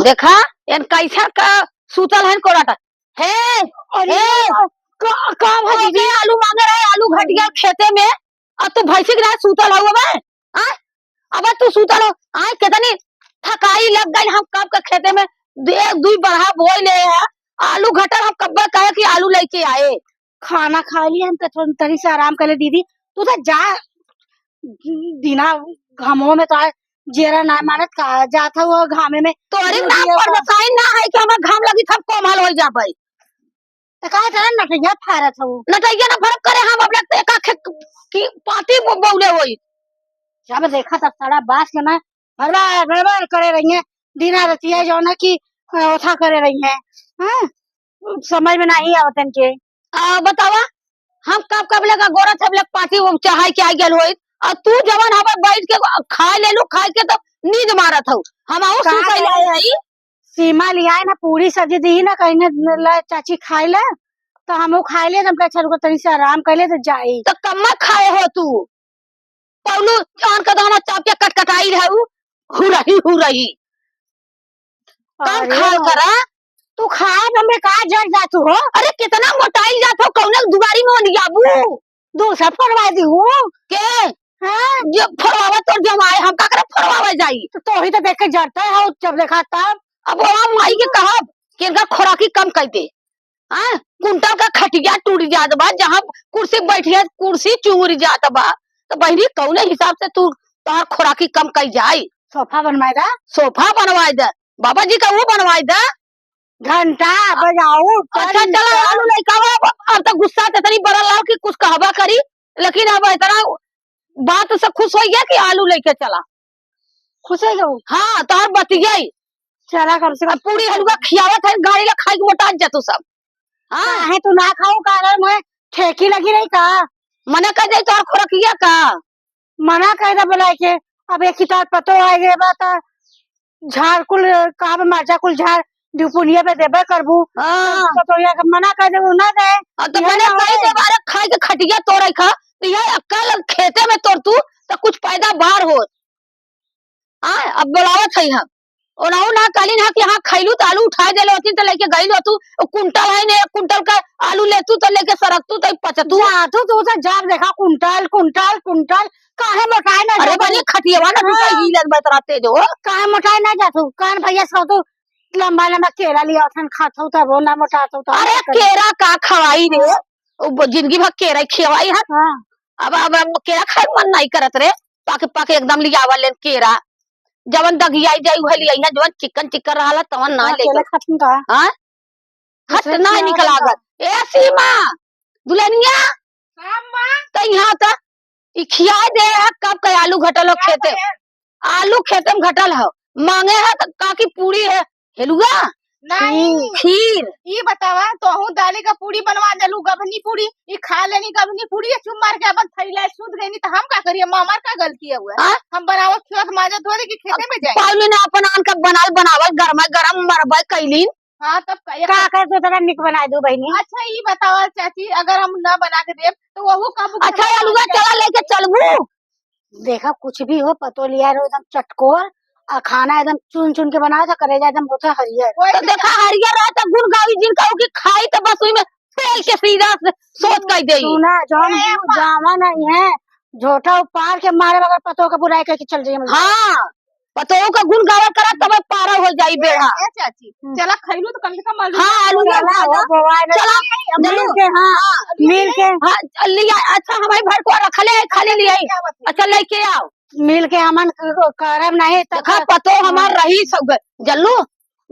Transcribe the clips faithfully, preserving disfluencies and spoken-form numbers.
देखा, एन कैसन का सूतल हन कोराटा। हे, अरे, हे, का, का भा ओके दीदी? आलू मांगे रहे, आलू घट गया खेते में, और तू भैंसी के रहे सूतल हऊ बे? आय? अबे तू सूतल हो, आय, कितनी थकाई लग गई, हम कब के खेते में दे-, दुई बरहा बोई ले है, आलू घटल, हम कब्बे कहे कि आलू लेके आए। खाना खा लिए हम तो थोड़ी तनी से आराम कर ले दीदी, तू तो जा, दिना घामो में तो आए, जेरा ना मानत का जात है वो घामे में। तोहरे दूर नाम दिया पर का। बताई ना है कि हमार घाम लगी, हम कोमल हो जाबे। त काहे तरह नटैया फारत हऊ? नटैया ना फरक करे, हम अपने एका खे-, की पाती ब-, बौले होई। जब देखा तब सारा बास के ना भड़बड़, भड़बड़ करे रही है, दिना रतिया जौन है कि, अ, ओथा करे रही है। हाँ? समझ में नहीं आवत इनके। आ, बतावा, हम कब, कब लगा गोरा थे, लग पाती वो चढ़ाई के आ गेल होई, और तू जवन हवे बैठ के खाए ले लू, खाए के तो नींद मारत हऊ। हम आऊ का सूतै करे? लाए हई। सीमा लियाए ना, पूरी सब्जी दी ना, कहीं ना, "ला चाची खाए ला," तो हमहू खाए ले, जब कहे, "अच्छा रुको, तनी से आराम कर ले तो जाई।" तो कम्मा खाए हो तू? पौलू चान का दाना चाप के कटकटाई रहू, हुरही, हुरही। कम अरे खाल बाप। करा। तू खाए में का जर जातू हो? अरे कितना मोटाइल जात हो, कौने दुआरी में ओनियाबू? दूसरा फोड़वा दी हूँ। के? हाँ? जो फोड़वावा तोर जमाए, हम का करे फोड़वावे जाई? तो तोही तो देख के जरते हो, जब देखा तब। अब ओवा माई के कहब कि इनका खोराकी कम कर दे। हाँ? कुंटल का खटिया टूट जात बा, जहाँ कुर्सी बैठी है, कुर्सी चूर जात बा। तो बहिनी, कौने हिसाब से तू, तोहार खोराकी कम कई जाई? सोफा बनवाए दा। सोफा बनवाए दा, बाबा जी का वो बनवाए दा। घंटा बजाऊ, अच्छा, टन चला, टन। आलू लइका बा, अब, अब तो गुस्सा तो इतनी बड़ा लाओ कि कुछ कहबा करी, लेकिन अब इतना बात से खुश हो गया कि आलू लेके चला। खुश हो जाऊ। हाँ, तोहर बतियाई। चला, कम से कम अब पूरी हलवा खियावत है, गाड़ी ला खाई के मोटा जा तू सब। हाँ। काहे तू ना खाऊ, कारण मैं ठेकी लगी रही का? मना कर दे तोहर खोरकिया का? मना कर दे बोला के, अब एक ही तोहर पतो आ गए बा त झाड़ कुल, कहाँ पे मरचा कुल झाड़, डिपुनिया पे देबे करबू। हाँ। तो, तो ये मना कर दे, वो ना दे। हाँ, तो ये मना ना कर दे, होए। बारे खाए के खटिया तोड़े खा, तो ये अक्कल खेते में तोड़ तू, तो कुछ पैदावार हो। आय, अब बोलावत हई हम। ओनहु ना कहलिन हा कि हाँ खइलू त आलू उठाए देले होती त लेके गइल होतू। ओ कुंटल है ने, एक कुंटल का आलू लेतू त लेके सरकतू त पचतू। जा, तू, तू तो जब देखा कुंटल, कुंटल, कुंटल, काहे मोटाए ना अरे जातू? बने खटियावा ना तू हाँ। कहीं हिलत बा इतना तेज हो। काहे मोटाए ना जातू? कान भैया से कहतू, लंबा लंबा केरा लिया उठन खात हो तब वो ना मोटात हो तो अरे केरा का खवाई रे? हाँ। ओ ब-, जिंदगी भर केरा ही खियावाई है। हाँ। अब, अब, अब केरा खाए के मन नहीं करत रे। पाके, पाके एकदम लियावा लेन केरा। जवन दगियाई जाई उहे लियाई है, जवन चिकन चिकन रहला तवन ना हाँ, ले केरा के। खातिन का? हाँ? हट दूसरे ना खियावा निकल देता। आगत। ए सीमा, दुल्हनिया, हाँ, माँ। त यहाँ त ई खियाए दे है, कब के आलू घटल हो का खेते। करे? आलू खेते में घटल हो। मांगे है त काकी पूरी है, हेलुआ? नहीं। खीर। ई बतावा, तोहू दाली का पूरी बनवा देलू, गबनी पूरी। ई खा लेनी गबनी पूरी, चुप मार के अपन थैला सूत गईनी, त हम का करिए? मामार का गलती है हुआ? हाँ? हम बनावत खियावत माजत धो दे कि खेते में जाए? पावली ने अपन आन का बनाल बनावल, गरमा गरम मरबा कैलीन। हाँ, तब का, का कर तू तोरा निक बनाए दू बहिनी? अच्छा, ई बतावा चाची, अगर हम ना बना के देब, तो वहू कब अच्छा, अलुआ चला लेके चलबू। देखा, कुछ भी हो, पतो लिया रहो एकदम चटकोर, आ खाना एकदम चुन चुन के बनाओ, तो करेजा एकदम होता हरियर। वही तो तो देखा, हरियर रहे तो गुण गावी जिन कहू कि खाई तो बस वही में पेल के सीधा से सोच कर दे। सुना, जौन ए, अम्मा। जावा नहीं है, झोटा उपार के मारे बगैर पतो के बुराई करके चल जाइए। हाँ, पतोहू का गुण गावल करा, तबे पारा हो जाई बेड़ा। ए चाची, हम्म। चला खैलू तो कम से कम आलू हाँ, आलू चला, उठा वो ला। बोवाए ना। चला, ए, अम्मा, जल्लू। मिल के, हाँ, हाँ, मिल के। हाँ, लिया, अच्छा, हमारे घर को रखले है, खाली लिया। क्या बात है? अच्छा, लेके आओ। मिल के हमन क-, करब नहीं, तब देखा, तक पतो हाँ। हमार रही सब ग-, जल्लू,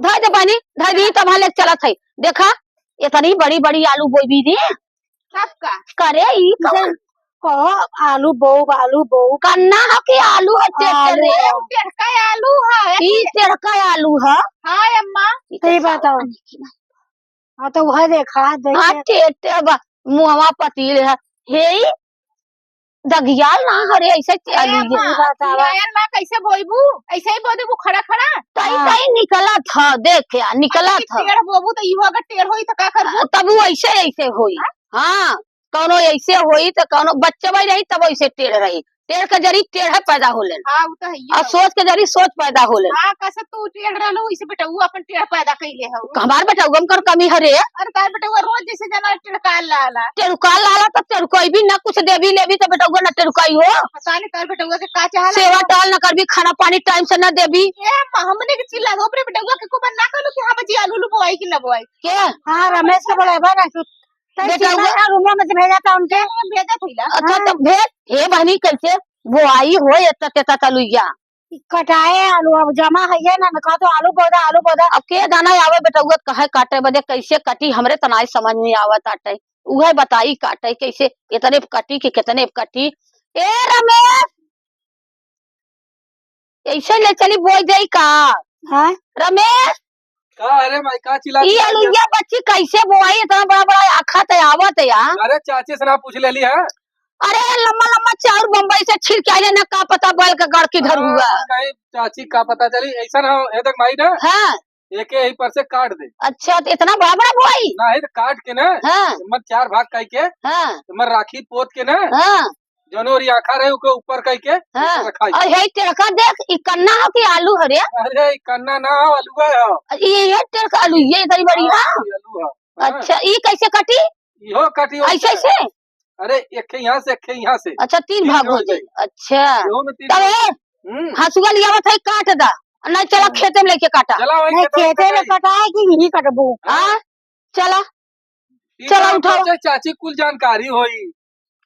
धर दे पानी, धर दी, तब हाँ ले चलत है। देखा, इतनी बड़ी बड़ी आलू बोई भी दी। सबका। करे ई कौन? कहो आलू बोब, आलू बोब। कन्ना ह कि आलू ह, टेढ़ आलू रे? बोब। टेढ़का आलू ह, ई टेढ़का आलू ह। हाँ, अम्मा। ई तो सही बात है। सावन की ना। हाँ, तो वह देखा, देखे। हाँ, टेढ़, टेढ़ बा, मुहवा पतील है। हे ई दगियाल ना हरे, ऐसे अरे आलू अम्मा, ये। ई बात आवा। यार ना कैसे बोइबू? ऐसे ही बो देबू खड़ा खड़ा? तई हाँ। तई निकलत ह, देख यार, निकलत अच्छा, ह। टेढ़ बोबू तो इहो अगर टेढ़ होई तो का करबू? तब वो ऐसे ऐसे होई। हाँ? हाँ, कौनो ऐसे होई तो कौनो बच्चवा रही तब ऐसे टेढ़ रही। टेढ़ के जरी टेढ़े पैदा होलेन। हाँ, उ तो हइये और हौ। सोच के जरी सोच पैदा होलेन। हाँ, कैसे तू टेढ़ रहलू, इसे बेटउआ अपन टेढ़ पैदा कइले हौ। हमार बेटउआ में कौन कमी हरे? अरे, तार बेटउआ रोज जैसे जना टेढ़का लाला। टेढ़का लाला तो टेढ़कइबी ना, कुछ देबी लेबी तो बेटउआ ना टेढ़कई हो। पता नहीं तार बेटउआ के का चाहला। सेवा टहल ना करबी, खाना पानी टाइम से ना देबी। ए, म-, हमने के चिल्ला दो, अपने बेटउआ के को बन ना कहलू कि हाँ बच्ची आलू उलू बोआई कि ना बोआई। के? हाँ, रमेश के बोलेबा ना कि तै बेटउआ चिल्ला ना, रूमवा में से भेजा था उनके। भेजा थैला। अच्छा, हाँ। तो भेज। हे बहनी, कैसे बोआई हो एतना तेतना तलुइया? कटाए आलू, अब जमा है ये ना, ना कहा तो आलू पौधा, आलू पौधा। अब के जाना आवे बेटउआ, कहे काटे बदे, कैसे कटी, हमरे त नाई समझ में आवत आटे। उहे बताई काटे कैसे, एतने पे कटी कि केतने पे कटी। ए रमेश, ऐसे ले चली बोई देई का? हाँ? रमेश, का? अरे भाई, का चिल्लात ई है? अलुइया बच्ची कैसे बोआई, इतना बड़ा बड़ा आखत है, आवत है यार। अरे चाची से ना पूछ लेली है। अरे लम्बा लम्बा चाउर बम्बई से छील के आइले ना, का पता बैल का गड़ किधर हाँ, हुआ। कहीं चाची का पता चली, ऐसा ना हो, ये देख माई ना, हाँ। एके ही पर से काट दे। अच्छा, तो इतना बड़ा बड़ा बोआई? ना है तो काट के ना, हाँ। मत चार भाग कई के, हाँ। मत राखी पोत के ना, हाँ। जौन ओरी आखा रहे, ओके ऊपर कई के हाँ। रखाई। और हे टेढ़का देख, ई कन्ना हो कि आलू हरे? अरे, ई कन्ना ना हो, आलूआ हो। ये, ये टेढ़का आलू, ये इतनी बड़ी हाँ, है? ई आलू हो। हाँ। अच्छा, ई कैसे कटी? इहो कटी ऐसे, ओइसे। ऐसे? अरे, एक खे यहाँ से, एक खे यहाँ से। अच्छा, तीन तीन भाग हो हो जाई। जाई। अच्छा। इहो में तीन तब भाग। ए, हम्म। हसुआ लियावत है, काट दा। नहीं, चला हाँ। खेते में लेके काटा। चला, वही नहीं, खेते में खेते में कटाई। कटाए कि यही कटबो। हाँ। हाँ, चला। ई चला, काम उठाओ। सोचे चाची कुल जानकारी होई।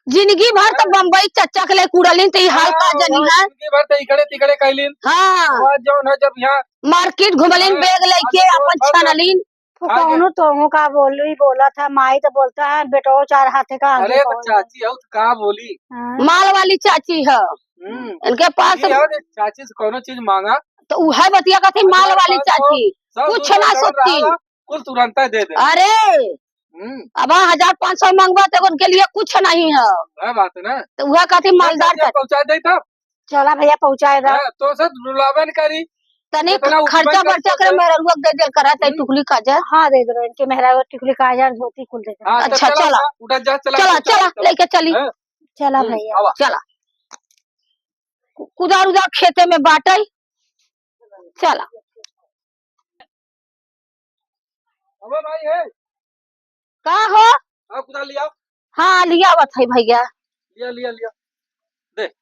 जिंदगी भर तो हाँ। बम्बई चच्चा के ले कुड़लिन, तो ई हाल का हाँ, जनी वहाँ है। जिंदगी भर तो इकड़े तिकड़े कैलिन। हाँ। वहाँ जौन है जब यहाँ मार्केट घुमलिन, हाँ, बैग लेके हाँ, अपन हाँ, छनलिन। तो हाँ, कौनो तोहू का बोली बोला था, माई तो बोलता है, बेटो चार हाथे का आगे अरे तो कौन है? चाची हो तो का बोली? हाँ। माल वाली चाची है। हम्म। इनके पास ई है, चाची से कौनो चीज मांगा। तो उहे बतिया कहती, माल वाली चाची, सब कुछ ना सोचती। कुल तुरंते दे दे। अरे, हम्म। अब हजार पाँच सौ मंगबा तो उनके लिए कुछ नहीं है। वह बात है ना। तो वह कहती, "मालदार चाची, चाची।" पहुँचा दे तब। चला भैया, पहुँचाए दा। हाँ, तो से रुलावे न करी। तनी इतना खर्चा उपयोग बर्चा करते करे, हैं। मेहररुआ के दे देल करा, तई हम्म। टुकली काजर। हाँ, दे देबे इनके मेहररुआ टुकली काजर, धोती कुल दे देबे। हाँ, तो अच्छा, चला, चला। उठा जा, चला, चला, चला, चला, चला, चला। लेके चली। हाँ, चला हम्म, भैया। आवा। चला। कु-, कुदार उदार खेते में बाटई। चला। अबे भाई, हे। का हो? हाँ, कुदार लिया। हाँ, लियावत है भैया। लिया, लिया, लिया। दे।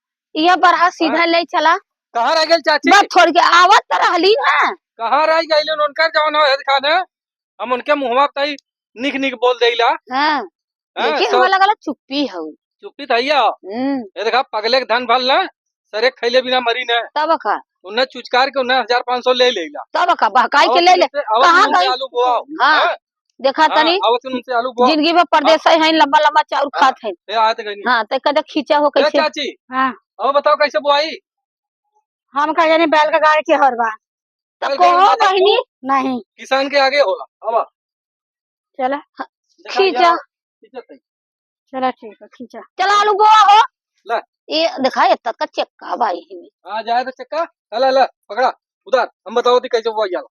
ये बरहा सीधा हाँ। ले चला। कहाँ रह गेल चाची? बस थोड़ के आवत तो रहली ना। कहाँ रह गइले उनकर जौन हो, हे दिखा दे। हम उनके मुँहवा पे तई निक निक बोल देइला। हाँ। हाँ, लेकिन सब हमरा लगल चुप्पी हउ। चुप्पी त हइया। हम्म। ये देखा, पगले के धन भल ना, सरे खइले बिना मरी ना। तब का? उन्हें चुचकार के उन्हें हजार पाँच सौ ले लेला। तब का? बहकाई के ले ले। कहाँ गई? आलू बोआओ। हाँ। हाँ? देखा हाँ, तनी, आवत उनसे आलू बोआओ। जिंदगी भर परदेस हाँ। है, लंबा लंबा चाउर हाँ, खात है। ये आते गई। हाँ, तो कदे खींचा हो ए कैसे? चाची, हाँ। अब बताओ कैसे बोआई? हम का जाने बैल का गाड़ के हर बा। तो बैल कहो गाड़ के बहिनी। नहीं। किसान के आगे होला। अब चला। हाँ, देखा खींचा। यार, खींचा तई। चला ठीक है, खींचा। चला आलू बोआ हो। ले। ये देखा, ये तक का चक्का भाई है। हाँ, जाए तो चक्का। ला, ला, ला, पकड़ा। उधर, हम बताओ थी कैसे बोआ जाला।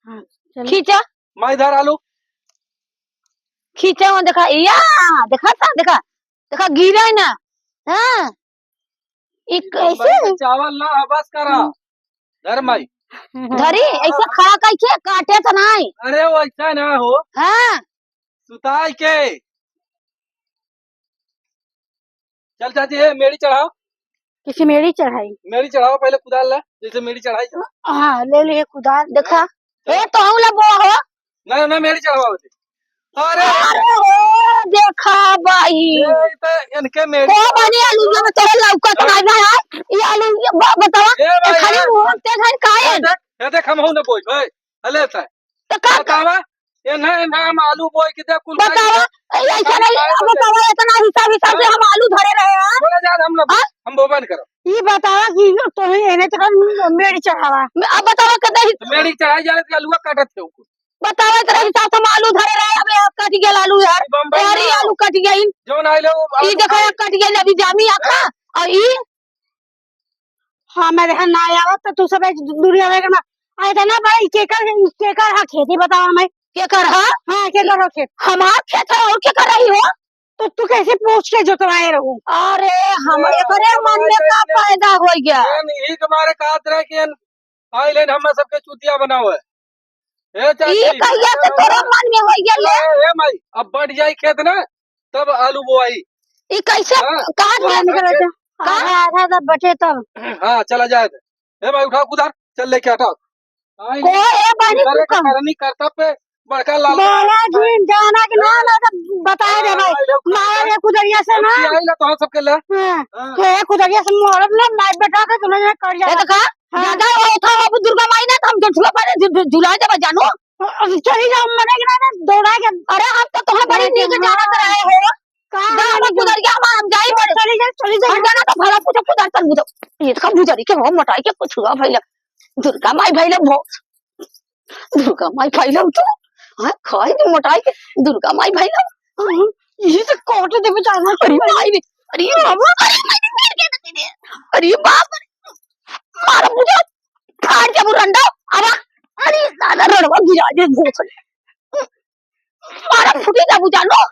हाँ, चल। खींचा। माई धर आलू। खींचा, वो देखा, या, देखा था, देखा, देखा, गिरा ना। हाँ। ई कैसे? बम्बई में चावल ना है, बस करा। हम्म। धर माई। धरी, ऐसे खड़ा करके काटे तो नहीं। अरे, वैसा ना हो। हाँ। सुताई के। चल चाची, ये मेड़ी चढ़ाओ। किसी मेड़ी चढ़ाई? मेड़ी चढ़ाओ, पहले कुदाल ला, जैसे मेड़ी चढ़ाई चला। हाँ, ले लिए कुदाल। देखा। हाँ। ए, तो हम ला बोआ हो। नहीं, नहीं, मेड़ी चढ़ाओ। अरे। अरे हो, देखा भाई। ये तो इनके मेड़ी को बनी आलू जो में तोरे लौकत हाँ। नहीं भाई। ये आलू ये ब-, बतावा। ए भाई, खाली ए। मुंह ते धन काहे? ए देख, ए देख, हम हूं ना बोल भाई। अले त। तो का बतावा, एन्हा, एन्हा हम आलू बोए के दे, कुल खाई बतावा, के। ए, ऐसा नहीं, अब बतावा, इतना हिसाब, हिसाब से हाँ। हम आलू धरे रहे हैं। बोला जा, हम ना, हाँ? हम बोबा नहीं करब। ई बतावा कि यो तोहे एने तोरा मेड़ी चढ़ावा। अब बतावा, कतई तो मेड़ी चढ़ाई जाले, तो आलूआ काटत थे ऊपर। बतावा, इतना हिसाब से हम आलू धरे रहे, अब ये कट गेल आलू यार। बम्बई यार, में ये आलू कट गई। जौन आइले, वो ई आलू देखा, खाई। ये कट गई, अभी जामी आखा। हाँ। और ई हाँ, मेरे यहाँ ना आवत तो तू सब एक दू-, दूरी आवे के ना। आ, इतना बड़ा ई केकर, ई केकर हा खेती बतावा हमें। केकर हा? हाँ, केकर हो खेत? हमार खेत है और केकर रही हो? तो तू कैसे पूछ के जोतवाए रहू? अरे, हम हाँ, एकरे मन में का पैदा होइ गया? एन यही तुम्हारे कहत रहे कि एन आइल है, हम सबके चूतिया बनावे। ए चाची, ई कहिया से तोरे मन में होइ गया ले? ए, ए माई, अब बढ़ जाई खेत ना, तब आलू बोआई। ई कैसे? हाँ, कहाँ तो से? आलू के हाँ, आधा, आधा तब बचे तब। हाँ, चला जाए दे। ए भाई, उठाओ कुदार, चल लेके हटाओ। हाँ, को ए बहनी, तू कम। करनी करता पे बड़का लाल। बोला जी, जाना कि ना, ना, तो बताए दे भाई। हाँ, मार ये कुदरिया से ना। आई ला तो सबके ले। हाँ। हाँ। तो ये कुदरिया से मोहरत ना, मार बेटा के तुम्हें ना कर ए, जाना। तो का? हाँ। ज्यादा वो था, वो दुर्गा माई ना, तो हम झुलुआ पर झु-, झु-, झुला जाबा, जानो। अब चली जाओ, मने के ना, ना, दौड़ा के। अरे, हम तो तुम्हें बड़ी मने के नीक हाँ। जाना कराए हो। का ना, हम हम कुदरिया, हम, हम जाई बड़े। चली जा, चली जा। हट जाना तो भला पूछो, कुदर चल बुझो। ये तो बुझरी के हो, मोटाई के कुछ हुआ भइला। दुर्गा माई भइला भो। दुर्गा माई भइला तू। हाँ, खाई के मोटाई के। दुर्गा माई भइला। ये तो कोटे देवे जाना। अरे माई रे। अरे बाबा, अरे माई रे, गिर गया तो तेरे। अरे बाप रे। मारा बुझो। फाड़ के वो रंडो। अब अरे साला रंडवा गिरा दे भोसड़ी। मारा फुटी ना बुझानो।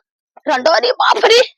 रंडो, अरे बाप रे।